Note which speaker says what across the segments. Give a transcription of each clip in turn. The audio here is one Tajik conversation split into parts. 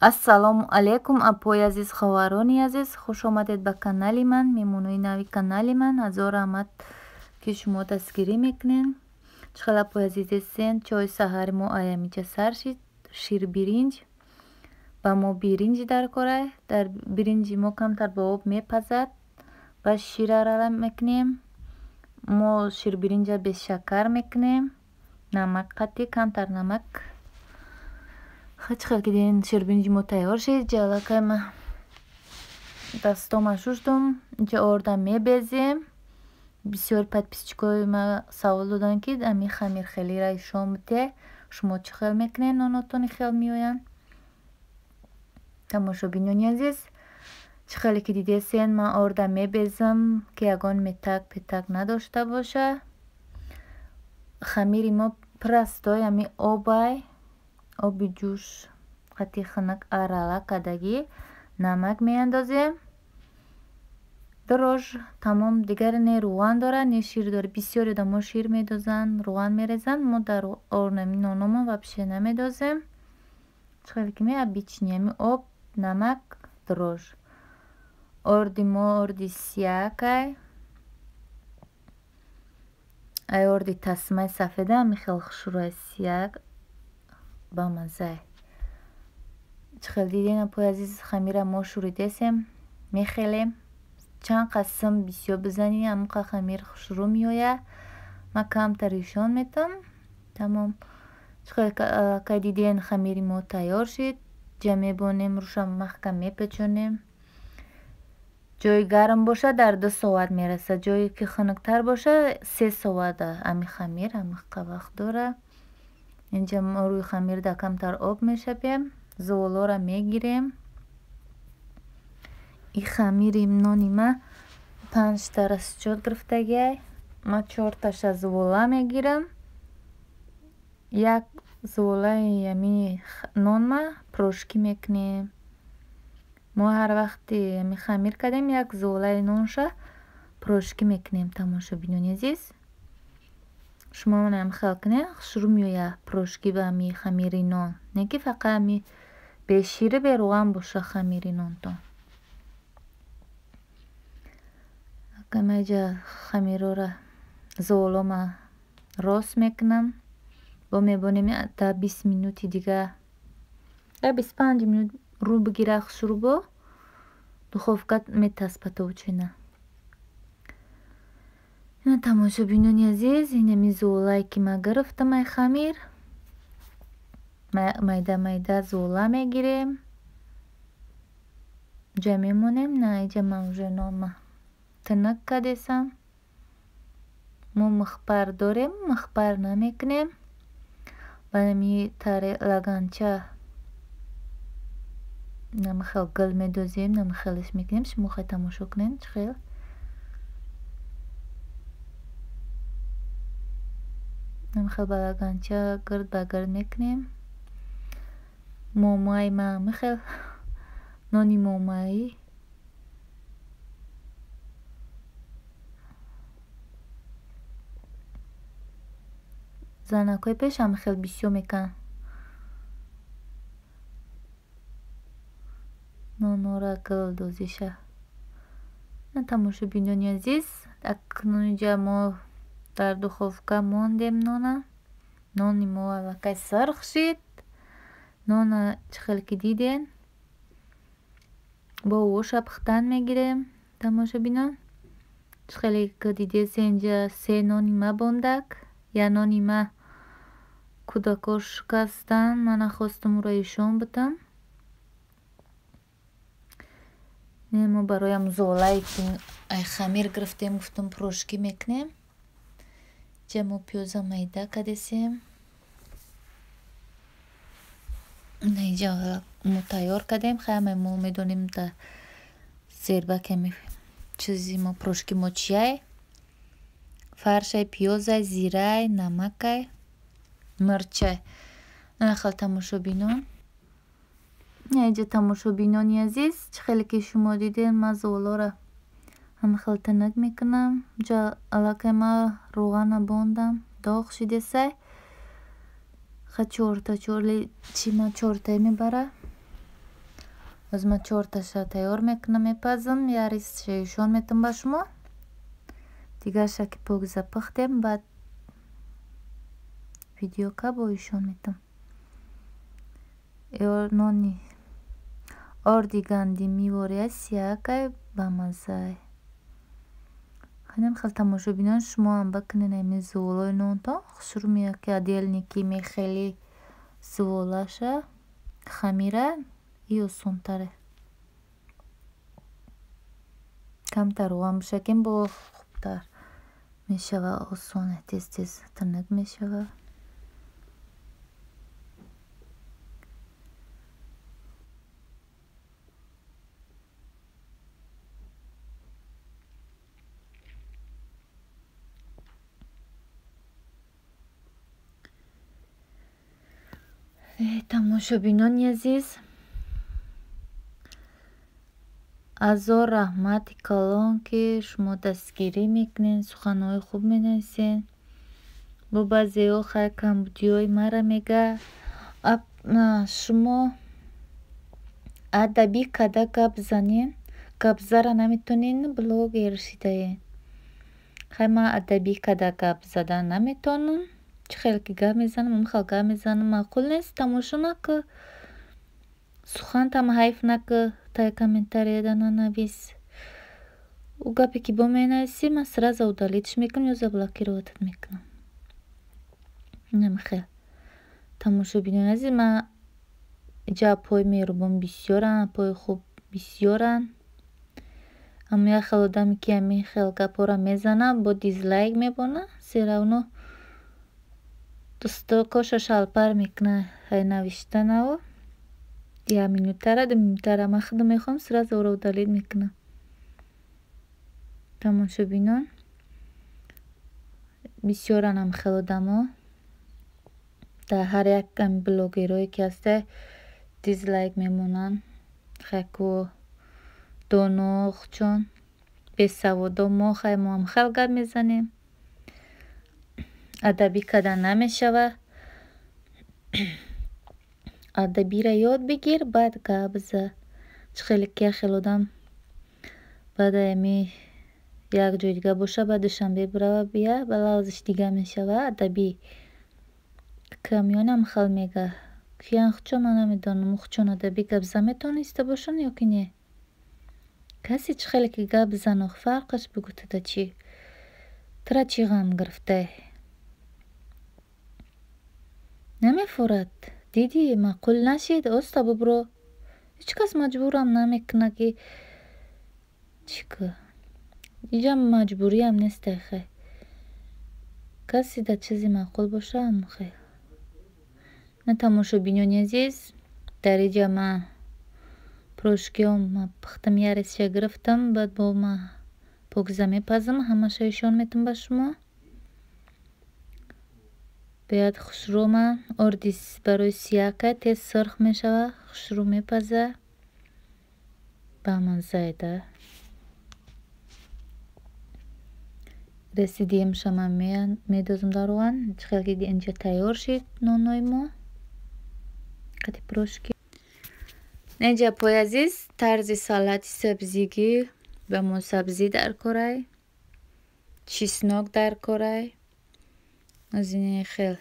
Speaker 1: Ассалому алайкум, апои азиз, хоҳарони азиз, хуш омадед ба канали ман, меҳмонои нави канали ман. Ҳазор раҳмат, ки шумо дастгирӣ мекунед. Чӣ хел, апои азиз, ҳестен? Чойи саҳари мо аямиҷа сар шид. Ширбиринҷ ба мо биринҷ даркорай. Дар биринҷи мо камтар ба об мепазад, ба шир арала мекунем. Мо ширбиринҷа бешакар мекунем, намак қатӣ, камтар намак. Чӣ хел ки дидем, ширбиринҷи мо тайёр шид. Ҷалакай ма дастома шуштум, инҷа орда мебезем. Бисёр подписчикои ма савол доданд, ки ами хамирхелира ишон бите, шумо чӣ хел мекунед, нонотони хел меоянд. Тамошобинони азиз, чӣ хеле ки дидесен, ман орда мебезам, ки ягон метак петак надошта боша. Хамири мо простой, ами обай, оби ҷӯш қати хунук арала кардагӣ, намак меандозем, дрожж, тамом. Дигар не рӯған дорад, не шир дорад. Бисёри одамо шир медозанд, рӯған мерезанд. Мо дар орнами нономон вообще намедозем. Чӣ хеле ки обычный, ами об, намак, дрожж. Орди мо орди сиякай, ай орди тасмаи сафеда, ами хел хушрӯай, сияк, бамаззай. Чӣ хел дидем, апои азиз, хамира мо шӯридесем, мехелем. Чанд қасм бисёр бизанӣ, ҳамон хамир хушрӯ меояд. Ман камтар ишон метам, тамом. Чӣ хел кай диден, хамири мо тайёр шид. Ҷа мебонем, рӯша маҳкам мепечонем. Ҷои гарм бошад, дар 2 соат мерасад, ҷое ки хунуктар бошад, 3 соата. Ами хамир ҳамиқа вақт дорад. Инҷа мо рӯи хамир дар камтар об мешапем, зуволоро мегирем. И хамири нони ма панҷта расчёт гирифтагиай. Ма чорташа зувола мегирам, як зуволаи ами нонма пирожки мекунем. Мо ҳар вақти ами хамир кардем, як зуволаи нонша пирожки мекунем. Тамошобинони азиз, шумо ҳам хел кунед, хушрӯ меояд пирожки ба ами хамири нон, не ки фақат ами беширу берӯған боша хамири нонтон. Ма иҷа хамирора, зуволома рост мекунам, бо мебонем дар 20 минути дига, дар 25 минут рӯ бигира хушрӯ, бо духовка метаспа точина. Ина, тамошобинони азиз, инами зуволае ки ман гирифтам, ай хамир майда майда зувола мегирем, ҷа мемонем. На, иҷа ман уже нонма тинак кардесам. Мо михпар дорем, михпар намекунем, ба ами таре лаганча намихел гул медозем, намихелаш мекунем. Шумо хай тамошо кунед, чӣ хел. Намихел ба лаганча гирд ба гирд мекунем. Момаи ма михел нони момаӣ. Занакҳои пеш ҳамихел бисёр мекунанд нонора гулдозиша. Тамошобинони азиз, акнун инҷа мо дар духовка мондем нона. Нони мо аллакай сирх шид. Нона чӣ хел ки диден, бо оша пухтан мегирем. Тамошобинон, чӣ хеле ки дидесе, инҷа се нони ма бондак, як нони ма кӯдако шикастанд, ман нахостам ӯро ишон битам. Не, мо бароям золае ки ай хамир гирифтем, гуфтам, пирожки мекунем. Ҷа мо пиёза майда кардесем. Иҷа мо тайёр кардем. Хай, мо медонем, дар зербаки ами чизи мо, пирожки мо чияй: фаршай, пиёзай, зирай, намакай, мирчай. Хел, тамошобинон, иҷа, тамошобинони азиз, чӣ хеле ки шумо дидед, ман зуволоро ҳамихел тинак мекунам. Ҷа аллакай ман рӯғана бондам, доғ шидесай. Ха, чорта чорли чи ма чортае мебара. Боз ман чорташа тайёр мекунам, мепазам, як ризша ишон метам ба шумо. Дигарша ки покиза пухтем, баъд видеока бо ишон метам. Нони орди гандимӣ вория сиякай бамаззай. Хеле хел тамошобинон, шумоам бикунед ҳамин зуволои нонтон хушрӯ меояд, ки отдельно ки мехели зуволаша хамира и осонтаре. Камтар равған бошакем бо хубтар мешава, осоне, тез тез тинак мешава. Тамошобинони азиз, ҳазор раҳмати калон, ки шумо дастгирӣ мекунед, суханҳои хуб менависед. Бо баъзеҳо хай камбудиҳои маро мега. Шумо адабӣ када гап занед, гап зара наметонед, блогер шидаед. Хай ман адабӣ када гап задан наметонам. Чӣ хел ки гап мезанам, он хел гап мезанам. Маъқул нест, тамошо накӣ. Сухантам ҳайф накӣ, таи комментарияда нанавис. Ӯ гапе ки бо менависӣ, ман сразу удалить мекунам ё заблокировать мекунам. Намехел. Тамошобинони азиз, ман иҷа апои меҳрубон бисёранд, апои хуб бисёранд. Аммо як хел одаме ки ҳамин хел гапҳоро мезанад, бо дизлайк мебонад, всё равно дӯстокоша шалпар мекунад ҳай навиштанаву як минутара, ду минутара ман худам мехоҳам, сразу ӯро удалить мекунам. Тамошобинон, бисёранд ҳам хел одамо. Дар ҳар як блогерое ки ҳаста дизлайк мемонанд. Хайку доно чун бесаводо мо хай мо ҳам хел гап мезанем. Адабӣ кардан намешава. Адабиро ёд бигир, баъд гап за. Чӣ хеле ки як хел одам баъд ами як ҷои дига боша, баъд Душанбе бирава бия, ба лавзиш дига мешава. Адабӣ камёнам хел мега. Киян хучон ман намедонам, хучон адабӣ гап зан метавониста бошанд ё ки не. Касе чӣ хеле ки гап зан, фарқаш бугӯ туда чӣ? Тура чӣ ғам гирифтай? Намефурад. Дидӣ, маъқул нашид, оста бубро. Ҳеҷ кас маҷбурам намекунад ки чӣ ку. Иҷа маҷбуриам нестай хай. Касе дар чизе маъқул боша, ҳам хел. На тамошобинони азиз, дар иҷа ман пирожкиҳом пухтам, як резша гирифтам, баъд бо ман покиза мепазам, ҳамаша ишон метам ба шумо. Бояд хушрӯ ман орди барои сияка тез сурх мешава, хушрӯ мепаза. Ба маззайда. Расидиемша ман медозам дар равған. Чӣ хел ки инҷа тайёр шид нонои мо. Қати пирожки. Инҷа пои азиз, тарзи салати сабзигӣ ба мо сабзӣ дар корай, чеснок дар корай. Аз ин хел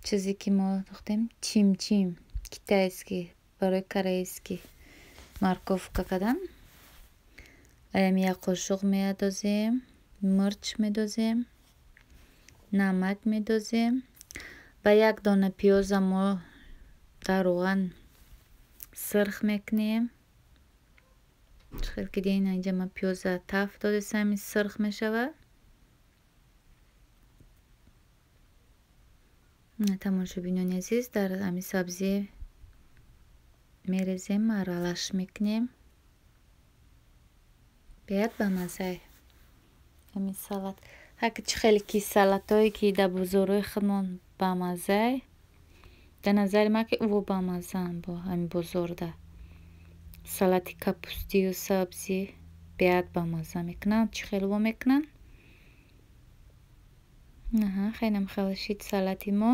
Speaker 1: чизе ки мо дохтем, чимчим китайский барои корейский морковка кардан. Аями як қошуқ медозем, мирч медозем, намак медозем ва як дона пиёза мо дар равған сирх мекунем. Чӣ хел ки дидем, инҷа ман пиёза таф додистам, сирх мешавад. Тамошобинони азиз, дар ҳамин сабзӣ мерезем, аралаш мекунем. Беяд ба маззай ҳамин салат. Ҳар чӣ хеле ки салатҳое ки дар бозорҳои худмон бамаззай, дар назари ман ки ӯ бамаззаанд бо ҳамин бозорда. Салати капустию сабзӣ беяд бамазза мекунанд. Чӣ хел во мекунанд? Аҳа, хелам хел шид салати мо.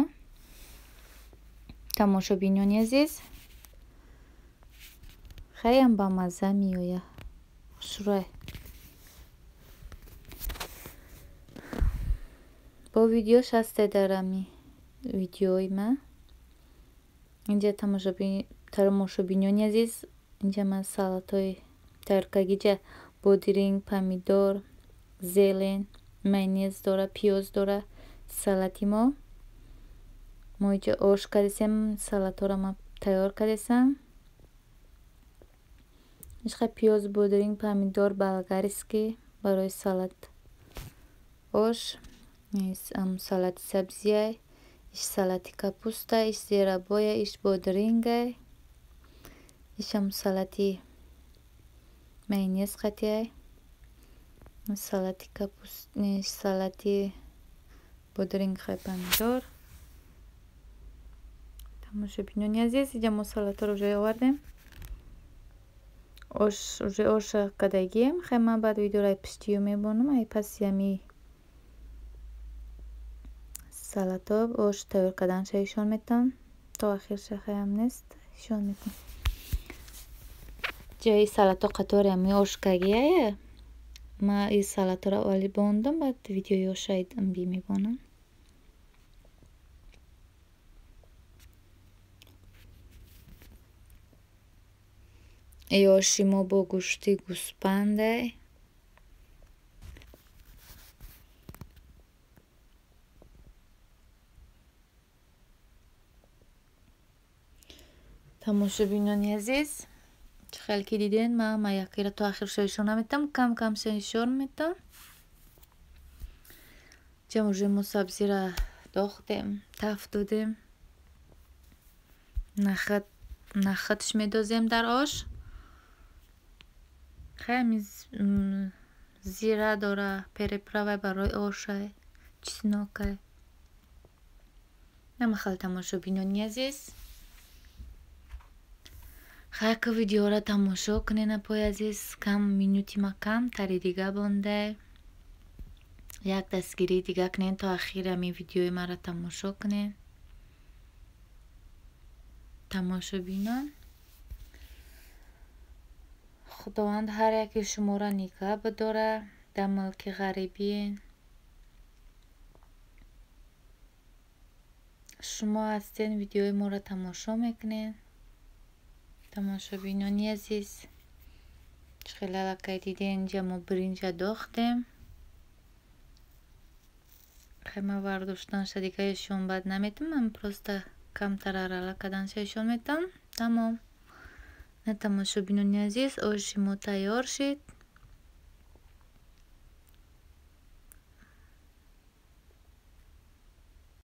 Speaker 1: Тамошобинони азиз, Хелеам бамазза меояд. Хушрӯй. Бо видеош ҳасте дар ами видеои ман. Инҷа тамошобинони азиз, инҷа ман салатҳои тайёр кардагӣ, инҷа бодиринг, помидор, зелень, майонез дора, пиёз дора салати мо. Мо инҷа ош кардесем, салатҳоро ман тайёр кардесам. Ишқа пиёз, бодиринг, помидор, болгарский барои салат ош. Салати сабзиай, иш салати капуста, иш зерабоя, иш бодирингай, ишам салати майонез қатиай, салати капуст, салати бодиринг, помидор. Тамошобинони азиз, инҷа мо салатҳоро уже овардем. Ош уже оша кардагием. Хай ман баъд видеоро ай пиштию мебонам, ай паси ами салатҳо ош тайёр карданша ишон метавон. То ахирша хаям нест, ишон метавон. Ҷои салатҳо қатори ами ош кагиае. Ман ин салатҳоро аввали бондам, баъд видеои оша мебонам. Эй оши мо бо гӯшти гӯспандай. Тамошобинони азиз, чӣ хел ки диден, ман маякиро то ахирша ишон наметам, кам камша ишон метам. Ҷа уже мо сабзира дохтем, таф додем. Нахадш медозем дар ош. Хай зира дора, переправай барои ошай, чеснокай. Намахал тамошобинони азиз. Хай ка видеоро тамошо кунед, апои азиз, кам минути ма камтари дига бондай. Як дастгирии дига кунед, то ахири ҳамин видеои маро тамошо кунед. Тамошобинон, Худованд ҳар яке шуморо нигаҳ бидорад дар мулки ғарибиен. Шумо ҳастен, видеои моро тамошо мекунед. Тамошобинони азиз, чӣ хел аллакай диден, инҷа мо биринҷа дохтем. Хай ман вардоштанша дига ишон бад наметам, ман просто камтар арала карданша ишон метам. Тамом. На тамошобинони азиз, оши мо тайёр шид.